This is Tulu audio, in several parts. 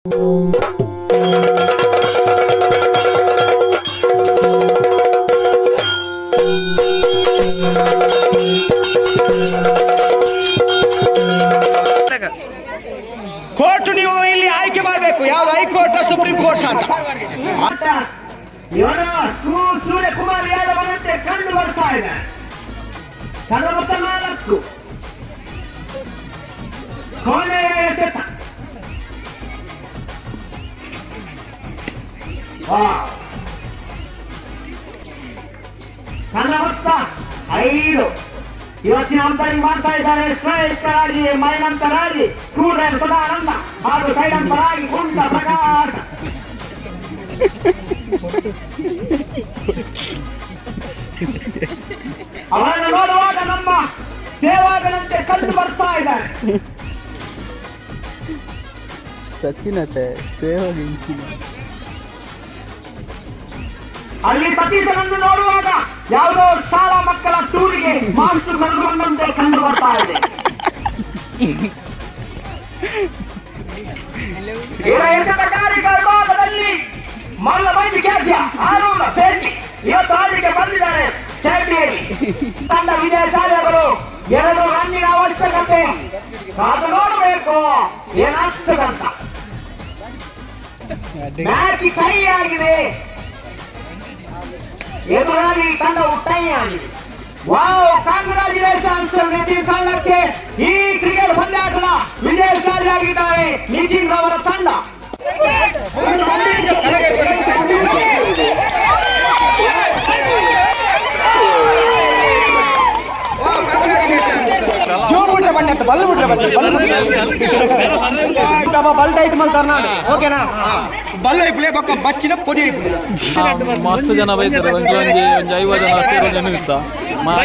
ಕೋರ್ಟ್ ನೀವು ಇಲ್ಲಿ ಆಯ್ಕೆ ಮಾಡಬೇಕು, ಯಾವ್ದು ಹೈಕೋರ್ಟ್, ಸುಪ್ರೀಂ ಕೋರ್ಟ್ ಅಂತ. ಸೂರ್ಯಕುಮಾರ್ ಯಾದವ್ ಅವರಂತೆ ಕಂಡು ಬರ್ತಾ ಇದೆ. 44 ಕೊನೆಯ ಎಸೆತ. ವಾವ್. 45. ಇವತ್ತಿನ ಅಂಪೈರಿಂಗ್ ಮಾಡ್ತಾ ಇದ್ದಾರೆ ಸ್ಟ್ರೈಕರ್ ಆಗಿ ಮೈನಂತರಾಗಿ ಸ್ಕ್ರೂ ಡ್ರೈವರ್ ಸದಾನಂದ ಹಾಗೂ ಸೈಡ್ ಅಂಪೈರ್ ಆಗಿ ಗುಂಡ ಪ್ರಕಾಶ. ಅವರನ್ನು ನೋಡುವಾಗ ನಮ್ಮ ಸೇವಾಗನಂತೆ ಕಂಡು ಬರ್ತಾ ಇದ್ದಾರೆ. ಸಚಿನ್ ಅತ್ತೆ ಸೇವಾಗ ಇಂಚಿನ. ಅಲ್ಲಿ ಸತೀಶನನ್ನು ನೋಡುವಾಗ ಯಾವುದೋ ಶಾಲಾ ಮಕ್ಕಳ ಟೂರಿಗೆ ಮಾಸ್ಟರ್ ಕರೆದು ಬಂದಂತೆ ಕಂಡು ಬರ್ತಾ ಇದೆ. ಇವರ ಎಸೆತಗಾರಿಕಾ ವಿಭಾಗದಲ್ಲಿ ಮಲ್ಲ ಮಂಜು ಖ್ಯಾತಿಯ ಆರೂರ ಪೇಟಿ ಇವತ್ತು ಆಡಲಿಕ್ಕೆ ಬಂದಿದ್ದಾರೆ. ಚಾಂಪಿಯನ್ ತಂಡ ವಿಜಯಶಾಲಿಗಳು. 2 ರನ್ನಿನ ಅವಶ್ಯಕತೆ. ಕಾದು ನೋಡಬೇಕು ಏನಾಗ್ತದಂತ. ಮ್ಯಾಚ್ ಟೈ ಆಗಿದೆ. ಎದುರಾಳಿ ತಂಡವು ಟೈ ಆಗಿದೆ. ವಾವ್, ಕಂಗ್ರಾಚುಲೇಷನ್ಸ್ ನಿತಿನ್ ತಂಡಕ್ಕೆ. ಈ ಕ್ರಿಕೆಟ್ ಪಂದ್ಯಾಟದ ವಿಜಯಶಾಲಿಯಾಗಿದ್ದಾರೆ ನಿತಿನ್ ರವರ ತಂಡ. ಬಿಟ್ರೆ ಬನ್ನಿ ಅಂತ ಬಲ್ಲು ಬಿಟ್ರೆ ಬನ್ನಿ, ಬಲ್ ಬಲ್ ಟೈಟ್ ಮಲ್ತಾರ ನಾನು, ಓಕೆನಾ? ಬಲ್ಲು ಐಪುಲೆ ಬೊಕ್ಕ ಬಚ್ಚಿನ ಪೊಡಿ ಐಪುಲೆ. ಮಸ್ತ್ ಜನ ಬೈತಾರೆ. ಒಂಜಿ ಒಂಜಿ ಒಂಜಿ 50 ಜನ ಸೇರೋ ಜನ ಇತ್ತ.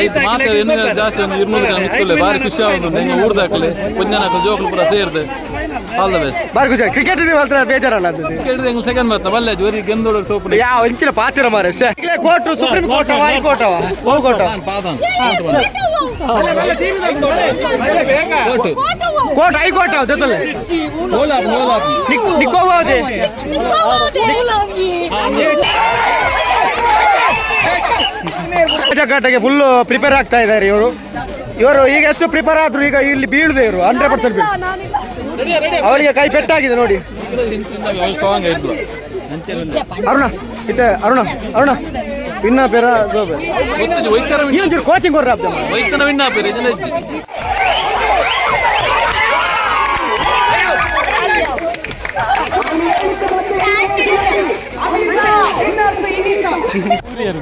ಐದು ಮಾತ್ರ ಎನ್ನು ಜಾಸ್ತಿ, ಒಂದು 200 ಜನ ಮಿಕ್ಕುಲ್ಲೆ. ಬಾರಿ ಖುಷಿ ಆಗುಂಟು. ಎಂಗ ಊರ್ದಾಕ್ಲೆ ಒಂಜನ ಜೋಕ್ಲು ಪೂರ ಸೇರ್ದೆ. ಆಲ್ the best. ಬಾರಿ ಖುಷಿ. ಕ್ರಿಕೆಟ್ ನೀವು ಹೇಳ್ತಾರೆ, ಬೇಜಾರಲ್ಲ ಅದು. ಕೇಳಿದ್ರೆ ಎಂಗ್ ಸೆಕೆಂಡ್ ಬರ್ತಾ ಬಲ್ಲೆ ಜೋರಿ ಗೆಂದೋಡು ಸೋಪು. ಯಾವ ಇಂಚಿನ ಪಾತಿರ ಮಾರೆ. Court supreme court, high court, ಹೋ ಕೋರ್ಟ್? ಪಾದಾನ್ court. Court, high court ಜೊತೆಲೆ. ಓಲಾಪ್ ಓಲಾಪ್. ನಿಕ್ಕೋಗೋದೆ. ಜಗ್ಗಾಟಕ್ಕೆ ಫುಲ್ ಪ್ರಿಪೇರ್ ಆಗ್ತಾ ಇದ್ದಾರೆ ಇವರು. ಇವರು ಈಗ ಎಷ್ಟು ಪ್ರಿಪೇರ್ ಆದ್ರು ಈಗ ಇಲ್ಲಿ ಬೀಳುದೆ ಇವರು, 100% ಬೀಳು. ಅವಳಿಗೆ ಕೈ ಪೆಟ್ಟಾಗಿದೆ ನೋಡಿ. ಸ್ಟ್ರಾಂಗ್ ಇದ್ಲು. ಅರುಣ ಇತ್ತೆ, ಅರುಣ, ಅರುಣ ಇನ್ನ ಪೇರ ಸೋಬೆ. ವೈದ್ಯರ ಈ ಒಂಚೂರು ಕೋಚಿಂಗ್ ಕೊಡ್ರ. ವೈದ್ಯನ ವಿನ್ ಆಪೇರು ಇದನ್ನ ಹೆಚ್ಚು.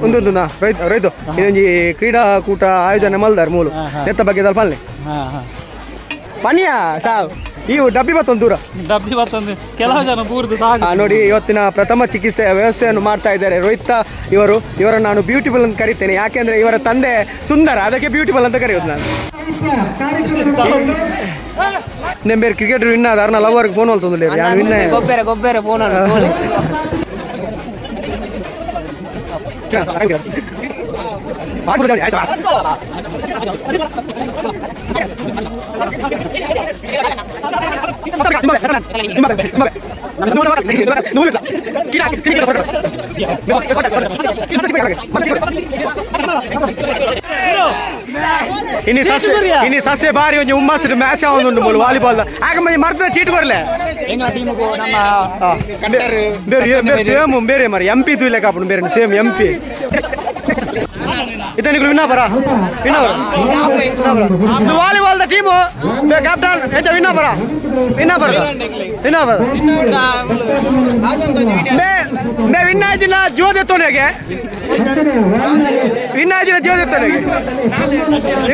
ಒಂದೊಂದು ನಾ ರೈತ ರೈತ ಇನ್ನೊಂಜಿ ಕ್ರೀಡಾಕೂಟ ಆಯೋಜನೆ ಮಲ್ದಾರ್ ಮೂಲು ನೆತ್ತ ಬಗ್ಗೆ ಪಲ್ಲೆ ಪನಿಯ ಸಾವ್ ಇವು ಡಬ್ಬಿ ಬತ್ತೊಂದು ದೂರ. ಡಬ್ಬಿ ಬರ್ತಂದು ಕೆಲವು ಜನ ಪೂರ್ತಿ ಸಾಕು. ನೋಡಿ, ಇವತ್ತಿನ ಪ್ರಥಮ ಚಿಕಿತ್ಸೆಯ ವ್ಯವಸ್ಥೆಯನ್ನು ಮಾಡ್ತಾ ಇದ್ದಾರೆ ರೋಹಿತ ಇವರು. ಇವರನ್ನು ನಾನು ಬ್ಯೂಟಿಫುಲ್ ಅಂತ ಕರಿತೇನೆ, ಯಾಕೆಂದ್ರೆ ಇವರ ತಂದೆ ಸುಂದರ, ಅದಕ್ಕೆ ಬ್ಯೂಟಿಫುಲ್ ಅಂತ ಕರೆಯೋದು ನಾನು. ನಿಮ್ಮ ಬೇರೆ ಕ್ರಿಕೆಟ್ ವಿನ್ ಆದ ಅರ್ನ ಲವರ್ಗೆ ಫೋನ್ ಹೊಲ್ತಂದಿಲ್ಲ ಯಾರು ವಿನ್. ಗೊಬ್ಬರ ಗೊಬ್ಬರ ಫೋನ್. ಇನ್ನು ಸಸ್ಯ, ಇನ್ನು ಸಸ್ಯ ಬಾರಿ ಒಂಜಿ ಹುಮ್ಮಸ್ಸು ಮ್ಯಾಚ್ ಆವೊಂದುಂಡು ಮೂಲು ವಾಲಿಬಾಲ್. ಆಗ ಮರ್ದ ಚೀಟ್ ಕೊರ್ಲೆ. ಬೇರೆ ಬೇರೆ ಸೇಮ್ ಬೇರೆ ಮರಿ ಎಂ ಪಿ ತೂಲೆ ಕಾಪುಂಡು. ಬೇರೆ ಸೇಮ್ ಎಂ ಪಿ ಇತನಿಗಳು. ವಿನ್ನಾಪರ, ವಿನ್ನಾಪರ ಇದು ವಾಲಿಬಾಲ್ the team captain ಎಂತ? ವಿನ್ನಾಪರ, ವಿನ್ನಾಪರ, ವಿನ್ನಾಪರ. ಮೇ ಮೇ ವಿನ್ ಆಯ್ತಿನ ಜೋದೆತ್ತೋನೆಗೆ, ವಿನ್ ಆಯ್ತಿನ ಜೋದೆತ್ತೋನೆಗೆ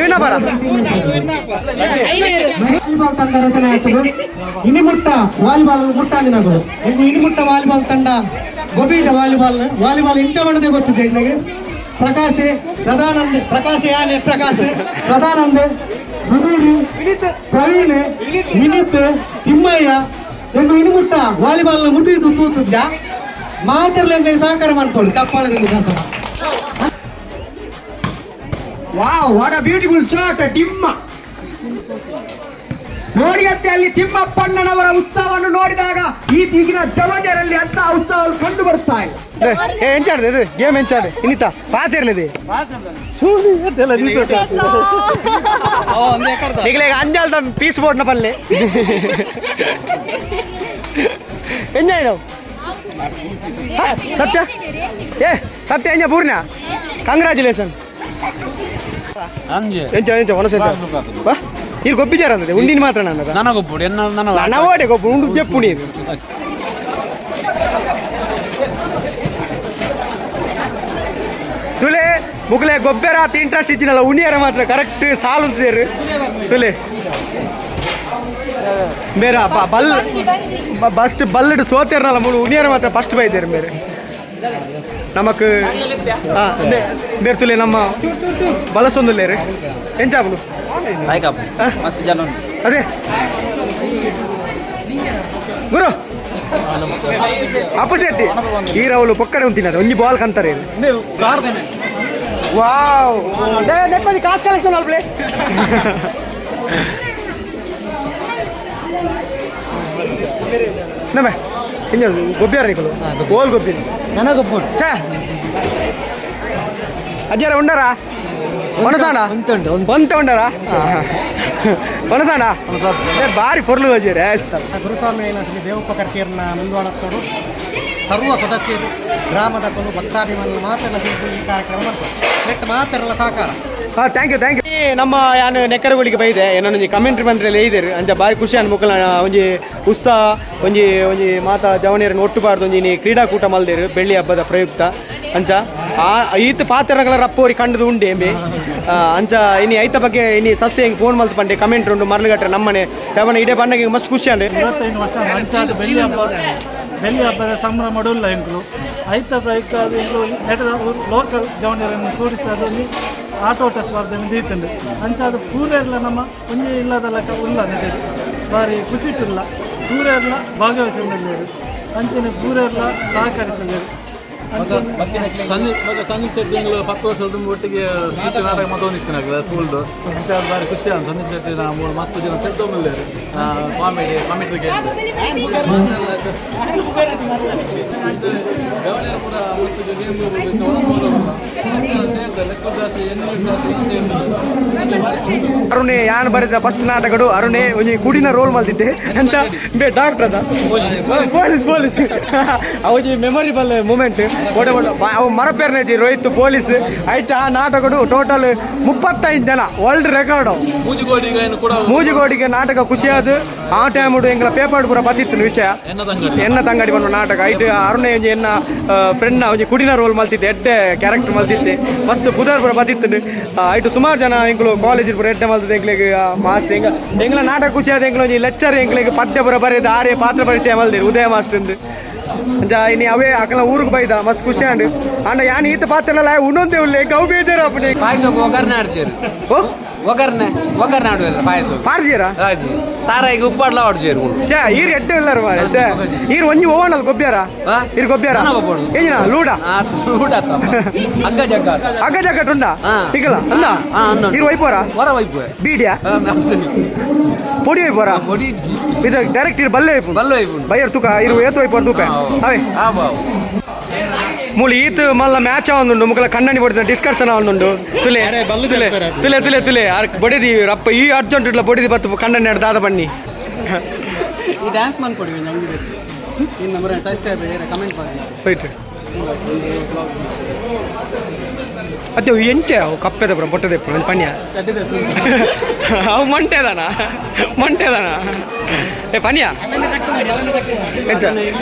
ವಿನ್ನಾಪರ. ವಾಲಿಬಾಲ್ ತಂಡ ರಚನೆ ಆಗ್ತದೆ. ಇನಿಮುಟ್ಟ ವಾಲಿಬಾಲ್ ಮುಟ್ಟಾಂದಿನಗಳು ಇನ್ನು ಇನಿಮುಟ್ಟ ವಾಲಿಬಾಲ್ ತಂಡ ಗೊಬೀಟ ವಾಲಿಬಾಲ್. ವಾಲಿಬಾಲ್ ಇಂಚ ಮಾಡದೆ ಗೊತ್ತಿದೆ ಇಲ್ಲಿಗೆ. ಪ್ರಕಾಶ್ ಸದಾನಂದ್, ಪ್ರಕಾಶ್ ಯಾನೆ, ಪ್ರಕಾಶ್ ಸದಾನಂದ್, ಸುಧೀರ್, ಪ್ರವೀಣ್, ವಿನಿತ್, ತಿಮ್ಮಯ್ಯ ಎಂದು ಇನಿಮುಟ್ಟ ವಾಲಿಬಾಲ್ ಮುಟ್ಟಿದ್ದು ತೂತುದ್ದ ಮಾತಿರ್ಲಿ. ಸಹಕಾರ ಮಾಡ್ಕೊಳ್ಳಿ ಚಪ್ಪಾಳದ ಮುಖಾಂತರ. Wow, what a beautiful shot ಡಿಮ್ಮ. ನೋಡಿಯಂತೆ ಅಲ್ಲಿ ತಿಮ್ಮಪ್ಪಣ್ಣನವರ ಉತ್ಸವವನ್ನು ನೋಡಿದಾಗ ಈಗಿನ ಜವಣ್ಯರಲ್ಲಿ ಅಂತ ಉತ್ಸವ ಕಂಡು ಬರ್ತಾ ಇಲ್ಲ. ಎಂಚಾಡ್ದೆ ಇದು ಗೇಮ್ ಎಂಚಾಡೆ ಇನ್ನಿತ ಪಾತಿರ್ಲಿದೆ ಈಗಲೇ ಅಂಜಾಲ್ದ ಪೀಸ್ ಬೋರ್ಡ್ನ ಪಲ್ಲೆ ಎಂಜಾಯ್ ನಾವು ಸತ್ಯ ಏ ಸತ್ಯ ಎಂಜ ಪೂರ್ಣ ಕಂಗ್ರ್ಯಾಚುಲೇಷನ್. ಎಂಚ ಎಂಚ ಒಣಸ ಎಂಚ ಬಾ ನೀರು ಗೊಬ್ಬಿಜಾರ ಅಂದದೆ ಉಂಡಿನ ಮಾತ್ರ ನನ್ನ ನನಗೊಬ್ಬಡು ಎನ್ನ ನನ್ನ ನನವಾಡೆ ಗೊಬ್ಬು ಉಂಡು ಜಪ್ಪು ನೀರು ತುಲೆ ಮುಗಲೆ ಗೊಬ್ಬರ ಆತ ಇಂಟ್ರೆಸ್ಟ್ ಇಚ್ಚಿನಲ್ಲ ಉಣಿಯರ ಮಾತ್ರ ಕರೆಕ್ಟ್ ಸಾಲು ಉಂತಿದ್ದೇರು ತುಲೆ ಬೇರೆ ಬಲ್ ಫಸ್ಟ್ ಬಲ್ಲಿಡು ಸೋತೇರ್ನಲ್ಲ ಮುಳು ಉಣಿಯರ ಮಾತ್ರ ಫಸ್ಟ್ ಬೈದೇರು ಬೇರೆ ನಮಕ್ ಬೇರೆ ತುಲೆ ನಮ್ಮ ಬಲಸೊಂದುಲ್ಲೇರು ಎಂಚಾಪುಡು ಅದೇ ಗುರು ಅಪ್ಪು ಶೆಟ್ಟಿ ಈ ರೌಲು ಪೊಕ್ಕಡೆ ಉಂತಿನ ಒಂಜಿ ಬಾಲ್ ಕಂತಾರೆ. ವಾವ್ ನೆಕ್ಕೊಂಜಿ ಕಾಸು ಕಲೆಕ್ಷನ್ ಅಲ್ಪ್ಲೆ ನಮ್ಮೆ ಇಂಜ ಗೊಬ್ಬಿಯಾರ ನಿಕಲು ಓಲ್ ಗೊಬ್ಬಿ ನನಗೊಬ್ಬು ಛೇ ಅಜ್ಜಾರ ಉಂಡಾರಾ ಒಣಸಾಣ ಒಂತ ಉಂಡಾರಾ ಒಣಸಾಣ ಬಾರಿ ಪೊರ್ಲು ಅಜ್ಜಾರೆ. ಗುರುಸ್ವಾಮಿ ಶ್ರೀ ದೇವಪ್ಪ ಕರ್ಕೇರ್ನ ಮುಂದುವಡತ್ತೋಡು ಸರ್ವ ಸದಸ್ಯರು ಗ್ರಾಮದ ಕೊಲು ಭಕ್ತಾಭಿಮಾನಿಗಳು ಮಾತೆಲ್ಲ ಸೇರಿ ಈ ಕಾರ್ಯಕ್ರಮ ಮಾಡ್ತಾರೆ. ನೆಟ್ ಮಾತೆಲ್ಲ ಸಹಕಾರ. ಹಾಂ thank you thank you. ನಮ್ಮ ಯಾನು ನೆಕ್ಕರಗಳಿಗೆ ಬೈದೆ ಏನೊಂಜಿ ಕಮೆಂಟ್ರಿ ಬಂದ್ರೆ ಇದ್ದೀರಿ ಅಂಚ ಬಾರಿ ಖುಷಿ ಅನ್ಮುಕ್ಕಲ ಒಂಜಿ ಉತ್ಸಾಹ ಒಂಜಿ ಒಂಜಿ ಮಾತಾ ಜವನಿಯರನ್ನು ಒಟ್ಟುಬಾರ್ದು ಒಂಜಿ ನೀ ಕ್ರೀಡಾಕೂಟ ಮಲ್ದೇರು ಬೆಳ್ಳಿ ಹಬ್ಬದ ಪ್ರಯುಕ್ತ ಅಂಚ ಆ ಈತ ಪಾತ್ರಗಳ ರಪ್ಪೋರಿ ಕಂಡದು ಉಂಡೆ ಎಂಬೆ ಅಂಚ ಇನಿ ಐತ ಬಗ್ಗೆ ಇನಿ ಸಸ್ಯ ಹಿಂಗೆ ಫೋನ್ ಮಲ್ತು ಪಂಡೆ ಕಮೆಂಟ್ ಉಂಡು ಮರಳುಗಟ್ರೆ ನಮ್ಮನೆ ಯಾವನ ಇಡೇ ಬಣ್ಣಗೆ ಮಸ್ತ್ ಖುಷಿ ಅಂಡೆ. 25 ವರ್ಷ ಅಂಚಾದ ಬೆಳ್ಳಿ ಹಬ್ಬ ಬೆಳ್ಳಿ ಹಬ್ಬದ ಸಂಭ್ರಮ ಉಲ್ಲ ಎಂಕುಲು ಐತ ಪ್ರಯುಕ್ತ ಅದು ಎಂಕುಲು ನೆಟದ ಲೋಕಲ್ ಜವನಿಯರನ್ನು ಕೂಡಿಸೋದು ಆಟೋಟ ಸ್ಪರ್ಧೆ ದೀತಂಡು ಅಂಚಾದ ಪೂರೆರ್ಲ ನಮ್ಮ ಒಂಜಿ ಇಲ್ಲದ ಲೆಕ್ಕ ಉಲ್ಲ ನೆಟದು ಬಾರಿ ಖುಷಿಟಿಲ್ಲ ಪೂರೆರ್ಲ ಭಾಗವಹಿಸಿದರು ಅಂಚನೆ ಪೂರೆರ್ಲ ಸಹಕರಿಸಿದರು. ಸಂದೀಪ್ ಸಂದೀಪ್ ಶೆಟ್ಟಿ ಎಂಗಳು 10 ವರ್ಷದ ಒಟ್ಟಿಗೆ ನೃತ್ಯ ನಾಟಕ ಮತ್ತೊಂದು ಸ್ಕೂಲ್ದು ಅಂತ ಬಾರಿ ಖುಷಿ ಆಗ ಸಂದೀಪ್ ಶೆಟ್ಟಿ ನಾವು ಮಸ್ತ್ ಜನ ತೆಗ್ದೊಂದಿದ್ದಾರೆ ಕಾಮಿಡಿ ಕಾಮಿಡಿಗೆ ಗವರ್ನರ್ ಪೂರ ಮಸ್ತ್ ಗೇಮ್ ಲೆಕ್ಕ ಜಾಸ್ತಿ ಎಣ್ಣೆ ಜಾಸ್ತಿ ಬಾರಿ ಖುಷಿ. ಅರುಣೆ ಯಾನ್ ಬರೆದ ಫಸ್ಟ್ ನಾಟಕಡು ಅರುಣೆ ಒಂಜಿ ಕುಡಿನ ರೋಲ್ ಮಲ್ತಿದ್ದೆ ಅಂಚ ಬೇ ಡಾಕ್ಟರ್ ಅದ ಪೊಲೀಸ್ ಪೊಲೀಸ್ ಅವಜಿ ಮೆಮೊರಿಬಲ್ ಮೂಮೆಂಟ್ ಓಡೆ ಓಡೆ ಅವು ಮರಪೇರ್ನೇಜಿ ರೋಹಿತ್ ಪೊಲೀಸ್ ಐಟ್ ಆ ನಾಟಕಡು ಟೋಟಲ್ 35 ಜನ ವರ್ಲ್ಡ್ ರೆಕಾರ್ಡ್. ಮೂಜಿಗೋಡಿಗೆ ಏನು ಕೂಡ ಮೂಜಿಗೋಡಿಗೆ ನಾಟಕ ಖುಷಿಯಾದ ಆ ಟೈಮ್ ಎಂಗ್ಲ ಪೇಪರ್ ಪೂರ ಬತ್ತಿತ್ತು ವಿಷಯ ಎನ್ನ ತಂಗಡಿ ಬಂದ ನಾಟಕ ಐಟ್ ಅರುಣೆ ಒಂಜಿ ಎನ್ನ ಫ್ರೆಂಡ್ನ ಒಂಜಿ ಕುಡಿನ ರೋಲ್ ಮಲ್ತಿದ್ದೆ ಎಡ್ಡೆ ಕ್ಯಾರೆಕ್ಟರ್ ಮಲ್ತಿದ್ದೆ ಮಸ್ತ್ ಪುದರ್ ಪೂರ ಬತ್ತಿತ್ತು ಐಟು ಸುಮಾರು ಜನ ಎಂಕ್ಲು ಕಾಲೇಜ್ ಪೂರ ಎಡ್ಡೆ ಮಲ್ತದೆ ಎಂಕ್ಲೆಗ್ ಮಾಸ್ಟರ್ ಎಂಗ ಎಂಗ್ಲ ನಾಟಕ ಖುಷಿಯಾದ ಎಂಕ್ಲು ಒಂಜಿ ಲೆಕ್ಚರ್ ಎಂಕ್ಲೆಗ್ ಪದ್ಯ ಪೂರ ಬರೆದು ಆರೆ ಪಾತ್ರ ಪರಿಚಯ ಮಲ್ದಿರು ಉದಯ ಮಾಸ್ಟರ್ ಅಂಚ ಇನಿ ಅವೇ ಅಕಲ ಊರಿಗೆ ಬೈದ ಮಸ್ತ್ ಖುಷಿ ಅಂಡ್ ಅಂಡ ಯಾನ್ ಈತ ಪಾತ್ರ ಉನ್ನೊಂದೇ ಉಲ್ಲೆ ಗೌ ಬೇಜಾರು ಅಪ್ಪನೆ ಪಾಯಸಕ್ಕೆ ಒಗ್ಗರಣೆ ಆಡ್ತೀರಿ ಓ ಒಗ್ಗರಣೆ ಒಗ್ಗರಣೆ ಆಡುವುದಿಲ್ಲ ಪಾಯಸ ಪಾರ್ಜಿಯರ ರಾಜಿ ತಾರಾಯಿಗೆ ಉಪ್ಪಾಡ್ಲ ಆಡ್ತೀರಿ ಶೇ ಈರ್ ಎಡ್ಡೆ ಇಲ್ಲಾರ ಮಾರೆ ಶೇ ಈರ್ ಒಂಜಿ ಓವನಲ್ ಗೊಬ್ಬ್ಯಾರ ಈರ್ ಗೊಬ್ಬ್ಯಾರ ಏಜಿನ ಲೂಡ ಹಗ್ಗ ಜಗ್ಗ ಹಗ್ಗ ಜಗ್ಗಟ್ ಉಂಡಾ ಈಗಲ ಅಲ್ಲ ಈರ್ ವೈಪೋರ ಹೊರ ವೈಪು ಬೀಡಿಯಾ ಪೊಡಿ ವೈಪೋರ ಪೊಡಿ ಇದು ಡೈರೆಕ್ಟ್ ಇರ್ ಬಲ್ಲೆ ವೈಪು ಬಲ್ಲೆ ವೈಪು ಬೈಯರ್ ತುಕ ಇರು ಏತು ವೈಪೋರ್ ತೂಪೆ ಅವೇ ಮೂಲು ಈತ್ ಮಲ್ಲ ಮ್ಯಾಚ್ ಆವೊಂದುಂಡು ಮುಕಲ ಕಣ್ಣನಿ ಬಡಿದ ಡಿಸ್ಕಷನ್ ಆವೊಂದುಂಡು ತುಲೆ ತುಲೆ ತುಲೆ ತುಲೆ ತುಲೆ ಆರ್ ಬಡಿದಿ ರಪ್ಪ ಈ ಅರ್ಜೆಂಟ್ ಇಡ್ಲ ಬಡಿದಿ ಬತ್ತು ಕಣ್ಣನಿ ದಾದ ಬನ್ನಿ ಈ ಡ್ಯಾನ್ಸ್ ಮಾಡ್ಕೊಡಿ ನಂಗೆ ಈ number subscribe comment ಮಾಡಿ ರೈಟ್ ಅತ್ತೆ ಎಂಚೆ ಅವು ಕಪ್ಪೆದ ಪುರ ಪೊಟ್ಟದೆ ಪುರ ಪನ್ಯ ಅವು ಮಂಟೆದಾನ ಮಂಟೆದಾನ ಏ ಪನ್ಯ ಎಂಚ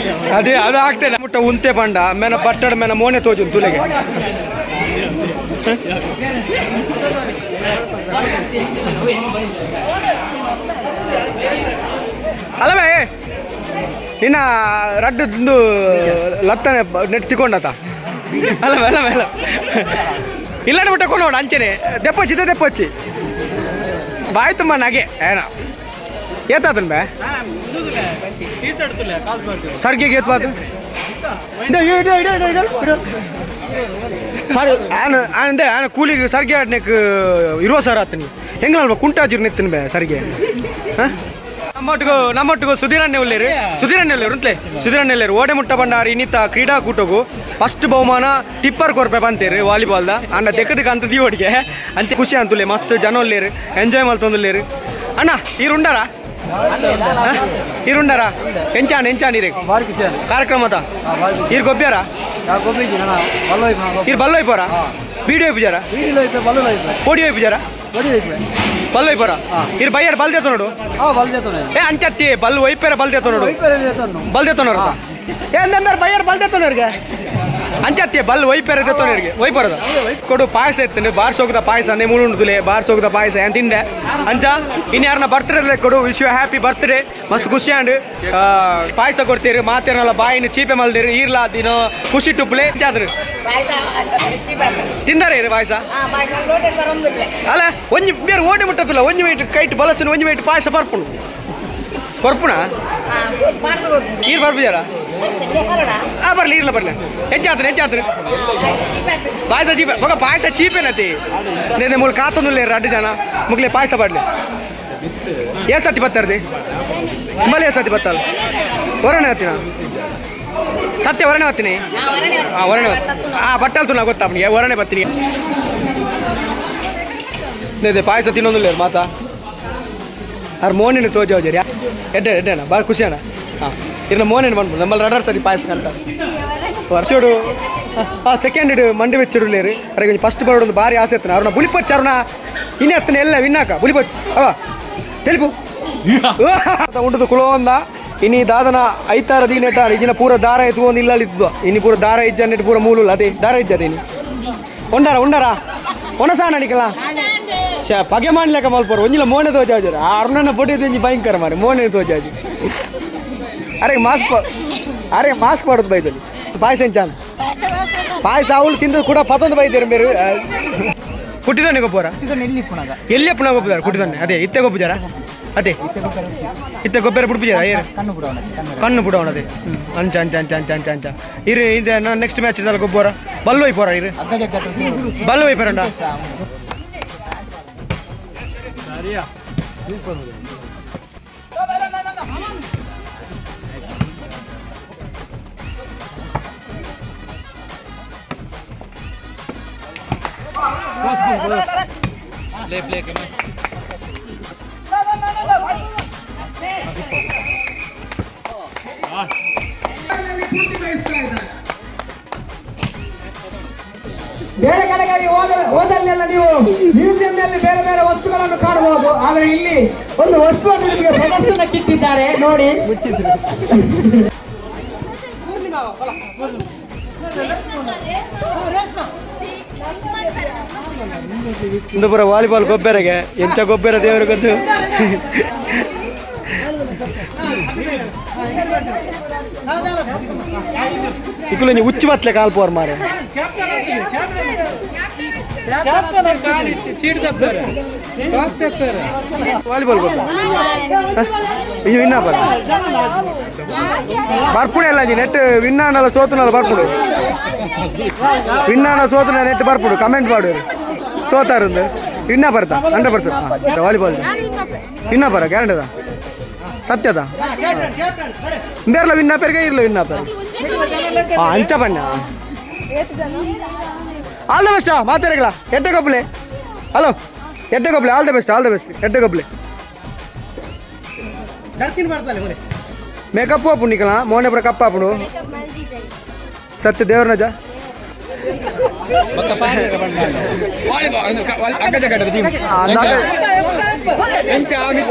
ಅದೇ ಅದು ಆಗ್ತೇನೆ ಮುಟ್ಟ ಉಂತೆ ಪಂಡ ಮೇನ ಪಟ್ಟಡ ಮೇನ ಮೋನೆ ತೋಜು ತುಲೆಗೆ ಅಲ್ಲವೇ ನಿನ್ನ ರಡ್ಡು ಲತ್ತನೆ ನೆಟ್ ತಿಕೊಂಡತ ಅಲ್ಲ ಅಲ್ಲ ಅಲ್ಲ ಇಲ್ಲಾಂಡ ಬಿಟ್ಟ ಕೊಂಡು ಅಂಚೆನೆ ದೆಪ್ಪಚ್ಚಿ ದೆಪ್ಪಚ್ಚಿ ಬಾಯ್ ತುಂಬ ನಗೆ ಏನ ಏತಾತನ್ ಬೇ ಸರ್ಗೆ ಏತ್ವಾತು ಸರ್ ಆನ ಆನಂದೆ ಆನ ಕೂಲಿಗೆ ಸರ್ಗೆ ಆಡ್ನೆಕ್ ಇರುವ ಸರ್ ಆತನಿ ಹೆಂಗಲ್ವ ಕುಂಟಾಜಿರ್ ನಿತ್ತನ್ ಬೇ ಸರ್ಗೆ ಹಾಂ ನಮ್ಮೊಟ್ಟಿಗೂ ನಮ್ಮೊಟ್ಟಿಗೂ ಸುಧೀರಣ್ಣೆ ಉಳ್ಳೇರು, ಸುಧೀರಣ್ಣೆ ಉಳ್ಳೇರು ಉಂಟ್ಲೆ, ಸುಧೀರಣ್ಣೆ ಉಳ್ಳೇರು. ಓಡೆ ಮುಟ್ಟ ಬಂಡಾರಿ ಇನ್ನಿತ ಕ್ರೀಡಾಕೂಟಗು ಫಸ್ಟ್ ಬಹುಮಾನ ಟಿಪ್ಪರ್ ಕೊರ್ಪೆ ಬಂತೇರು ವಾಲಿಬಾಲ್ದ ಅಣ್ಣ ದೆಕ್ಕದಕ್ಕೆ ಅಂತ ದೀವಡಿಗೆ ಅಂಚೆ ಖುಷಿ ಅಂತುಲೆ. ಮಸ್ತ್ ಜನ ಉಳ್ಳೇರು, ಎಂಜಾಯ್ ಮಲ್ತೊಂದುಲ್ಲೇರು. ಅಣ್ಣ ಈರುಂಡಾರ ಈರುಂಡಾರ ಎಂಚಾಣ ಎಂಚಾಣ ಇರೇ ಕಾರ್ಯಕ್ರಮದ ಈರ್ ಗೊಬ್ಬ್ಯಾರ ಈರ್ ಬಲ್ಲೋಯ್ ಪೋರ ಬೀಡಿ ಒಯ್ಪುಜಾರ ಪೋಡಿ ಒಯ್ಪುಜಾರ ಬಲ್ ಒಯ್ಪೋರ ಇರ್ ಬೈಯರ್ ಬಲ್ ದೇತ ನೋಡು. ಏ ಅಂಚತ್ತಿ ಬಲ್ ಒಯ್ಪೇರ ಬಲ್ ದೇತ ನೋಡು, ಬಲ್ ದೇತನೋರು. ಏ ಅಂದಂದ್ರೆ ಬೈಯರ್ ಬಲ್ ದೇತನೋರಿಗೆ ಅಂಚತ್ತಿ ಬಲ್ ಒಯ್ಪೇರ ದೇತನೋರಿಗೆ ಒಯ್ಪರದ ಕೊಡು. ಪಾಯಸ ಎತ್ತಂಡೆ ಬಾರ್ ಸೋಗದ ಪಾಯಸ ನೇ ಮುಳುಂಡುಲೆ ಬಾರ್ ಸೋಗದ ಪಾಯಸ ಏನ್ ತಿಂದೆ ಅಂಚ. ಇನ್ಯಾರನ್ನ ಬರ್ತ್ಡೇ ಕೊಡು, wish you happy birthday. ಮಸ್ತ್ ಖುಷಿ ಆಂಡ್ ಪಾಯಸ ಕೊಡ್ತೀರಿ ಮಾತೇನಲ್ಲ ಬಾಯಿನ ಚೀಪೆ ಮಲ್ದಿರಿ ಈರ್ಲಾ ದಿನ ಖುಷಿ ಟುಪ್ಲೆ ಜಾದ್ರು ತಿಂದಾರೆ ಇರು ಪಾಯಸ ಅಲ್ಲ. ಒಂಜಿ ಬೇರೆ ಓಟೆ ಮುಟ್ಟದಿಲ್ಲ, ಒಂಜಿ ವೈಟ್ ಕೈಟ್ ಬಲಸನ ಒಂಜಿ ವೈಟ್ ಪಾಯಸ ಬರ್ಪುಂಡು ಕೊರ್ಪುಣ ಈರ್ ಬರ್ಪುಜಾರ. ಆ ಬರ್ಲಿ ಇರ್ಲ ಬರ್ಲಿ ಹೆಚ್ಚಾತ್ರ ಹೆಚ್ಚಾತ್ರ ಪಾಯಸ ಚೀಪೆ ಬೊಕ ಪಾಯಸ ಚೀಪೇನತಿ ನೇನೆ ಮೂಲ ಕಾತೊಂದುಲ್ಲೇರು ರಡ್ಡು ಜನ ಮುಗ್ಲೆ ಪಾಯಸ ಬಾಡ್ಲಿ. ಏ ಸತಿ ಬತ್ತಾರ್ದಿ ನಿಮ್ಮಲ್ಲಿ ಏ ಸತಿ ಬತ್ತಲ್ಲ ಹೊರಣೆ ಹತ್ತಿನ ಸತ್ಯ ಹೊರಣೆ ಹತ್ತೀನಿ. ಹಾಂ ಹೊರಣೆ ಹಾಂ ಬಟ್ಟಲ್ ತುನ ಗೊತ್ತಾ ಅವನಿಗೆ ಹೊರಣೆ ಬರ್ತೀನಿ. ನೇ ಪಾಯಸ ತಿನ್ನೊಂದಿಲ್ಲ ಮಾತಾ ಅವ್ರ ಮೋನಿನ ತೋಜ ಹೋಜರಿ ಎಡ್ಡೆ ಎಡ್ಡೆಣ್ಣ ಭಾಳ ಖುಷಿ ಅಣ್ಣ. ಹಾಂ ಇರ್ನ ಮೋನಿನ ಬಂದ್ಬಿಡು ನಮ್ಮಲ್ಲಿ ರಡರ್ ಸರಿ ಪಾಯಸ ಅಂತ ವರ್ಚೋಡು. ಆ ಸೆಕೆಂಡ್ ಇಡು ಮಂಡಿ ಬೆಚ್ಚಿಡುಲೇರು ಅರೆ ಕೊಂಚ ಫಸ್ಟ್ ಬರೋಡು ಭಾರಿ ಆಸೆ ಇತ್ತು ಅವ್ರನ್ನ ಬುಲಿಪಚ್ಚ ಅವ್ರನ್ನ ಇನ್ನೇ ಹತ್ತನ ಎಲ್ಲ ವಿನ್ನಾಕ ಬುಲಿಪಚ್ಚ ಅವ ತೆಲಿಪು ಉಂಟು ಕುಲೋಂದ ಇನಿ ದಾದನ ಐತಾರ ದಿನ ಇದಿನ ಪೂರ ದಾರ ಎತ್ಕೊಂಡು ಇಲ್ಲ ಇದ್ದು ಇನಿ ಪೂರ ದಾರ ಇಜ್ಜ ಪೂರ ಮೂಲು ಅದೇ ದಾರ ಇಜ್ಜದೆ ಇನಿ ಉಂಡಾರ ಉಂಡಾರ ಒಣಸಾನ ನಿಕಲ ಶಾ ಪಗೆ ಮಾಡ್ಲಿಕ್ಕೆ ಮಲ್ಪೋರು ಒಂಜಿಲ ಮೋನೆ ತೋಜಾಜರು ಆ ಅರುಣನ ಪೊಟಿ ಒಂಜಿ ಭಯಂಕರ ಮಾರೆ ಮೋನೆ ತೋಜಾಜಿ. ಅರೆ ಮಾಸ್ಕ್ ಅರೆ ಮಾಸ್ಕ್ ಮಾಡೋದು ಬೈದಲ್ಲಿ ಪಾಯಸ ಎಂಚಾನ್ ಪಾಯಸ ಅವಳು ತಿಂದು ಕೂಡ ಪತೊಂದು ಬೈದೇರು ಬೇರೆ ಕುಟ್ಟಿದೊನ್ನೆ ಗೊಬ್ಬರ ಎಲ್ಲಿ ಪುನಃ ಗೊಬ್ಬರ ಕುಟ್ಟಿದೊನ್ನೆ ಅದೇ ಇತ್ತೆ ಗೊಬ್ಬರ ಅದೇ ಇತ್ತೆ ಗೊಬ್ಬರ ಬಿಡ್ಪಿಜಾರ ಏರು ಕಣ್ಣು ಬಿಡೋಣ ಅದೇ ಅಂಚ ಅಂಚ ಅಂಚ ಅಂಚ ಅಂಚ ಅಂಚ ಇರು ಇದೆ ನೆಕ್ಸ್ಟ್ ಮ್ಯಾಚ್ ಇದಲ್ಲ ಗೊಬ್ಬರ ಬಲ್ಲು ಒಯ್ಪೋರ ಇರು ಬಲ್ಲು ಒಯ್ಪೋರಂಡ. ಬೇರೆ ಕಡೆಗಾಗಿ ಹೋದಲ್ಲೆಲ್ಲ ನೀವು ಮ್ಯೂಸಿಯಂನಲ್ಲಿ ಬೇರೆ ಬೇರೆ ವಸ್ತುಗಳನ್ನು ಕಾಣಬಹುದು, ಆದರೆ ಇಲ್ಲಿ ಒಂದು ವಸ್ತುವನ್ನು ನಿಮಗೆ ಪ್ರದರ್ಶನಕ್ಕಿಟ್ಟಿದ್ದಾರೆ ನೋಡಿ. ಇಂದು ಪೂರ ವಾಲಿಬಾಲ್ ಗೊಬ್ಬರಗೆ ಎಂತ ಗೊಬ್ಬರ ದೇವರು ಗೊತ್ತು. ಇಕ್ಕುಲು ಒಂಜಿ ಉಚ್ಚು ಬತ್ಲೆ ಕಾಲ್ಪೋರ್ ಮಾರೆ. ವಾಲಿಬಾಲ್ ಗೊಬ್ಬರ ಇದು ವಿನ್ನ ಬರ ಬರ್ಪುಣ ಎಲ್ಲ ನೆಟ್ ವಿನ್ನಾನಲ್ಲ ಸೋತುನಲ್ಲ ಬರ್ಪುಡು ವಿನ್ನಾನ ಸೋತುನ ನೆಟ್ ಬರ್ಪುಡು ಕಮೆಂಟ್ ಮಾಡು ಸೋತಾರಂದು ವಿನ್ನ ಬರ್ತಾ 100% ವಾಲಿಬಾಲ್ ವಿನ್ನ ಬರ ಗ್ಯಾರಂಟಿದ ಸತ್ಯದ ಬೇರ್ಲ ವಿನ್ನ ಪೆರ್ಗೆ ಇರ್ಲ ವಿನ್ನ ಪೆರ್ ಅಂಚ ಬಣ್ಣ all the best ಮಾತಾಡಗಳ ಎಟ್ಟೆ ಕೊಪ್ಪಲೆ ಹಲೋ ಎಟ್ಟೆ ಕೊಪ್ಪಲೆ all the best all the best ಎಟ್ಟೆ ಕೊಪ್ಪಲೆ ಮೇಕಪ್ ಆಪು ನಿಕಲ ಮೋನೆ ಪುರ ಕಪ್ಪ ಆಪುಡು ಸತ್ಯ ದೇವ್ರ ನಜ